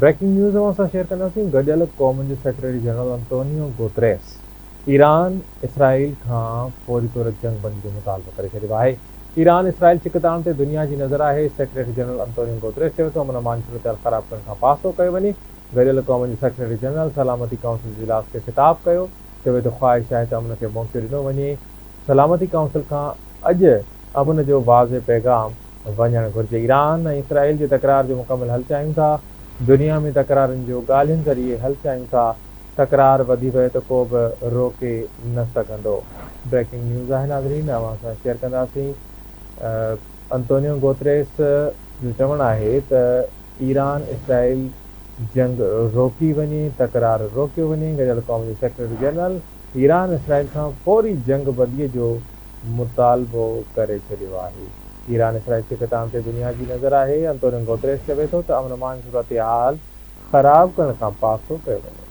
Breaking news اوهان سان share ڪنداسين گڏيل قومن جي secretary general Antonio Guterres Iran Israel کان فوري طور جنگ بندي جو مطالبو ڪري ڇڏيو آهي ايران اسرائيل ڇڪتاڻ تي دنيا جي نظر آهي سيڪريٽري جنرل انتونيو گوتريس چيو ته امن امان جي صورتحال خراب ڪرڻ کان پاسو ڪيو وڃي گڏيل قومن جي سيڪريٽري جنرل سلامتي ڪائونسل جي اجلاس کي خطاب ڪيو چوي ته خواهش آهي ته امن کي موقعو ڏنو وڃي سلامتي ڪائونسل کان اڄ امن جو واضح پيغام وڃڻ گهرجي، ايران ۽ اسرائيل جي تڪرار جو مڪمل حل چاهيون ٿا، دنيا ۾ تڪرارن جو ڳالهين ذريعي حل چاهيون ٿا، تڪرار وڌي ويو ته ڪو به روڪي نه سگهندو. بريڪنگ نيوز آهي ناظرين اوهان سان شيئر ڪنداسين انتونيو گوتريس جو چوڻ آهي ته ايران اسرائيل جنگ روڪي وڃي، تڪرار روڪيو وڃي، گڏيل قومن جي سيڪريٽري جنرل ايران اسرائيل کان فوري جنگ بندي جو مطالبو ڪري ڇڏيو آهي. ايران اسرائيل ڇڪتاڻ تي دنيا جي نظر آهي، انتونيو گوتريس چوي ٿو ته امن امان جي صورتحال خراب ڪرڻ کان پاسو ڪيو وڃي.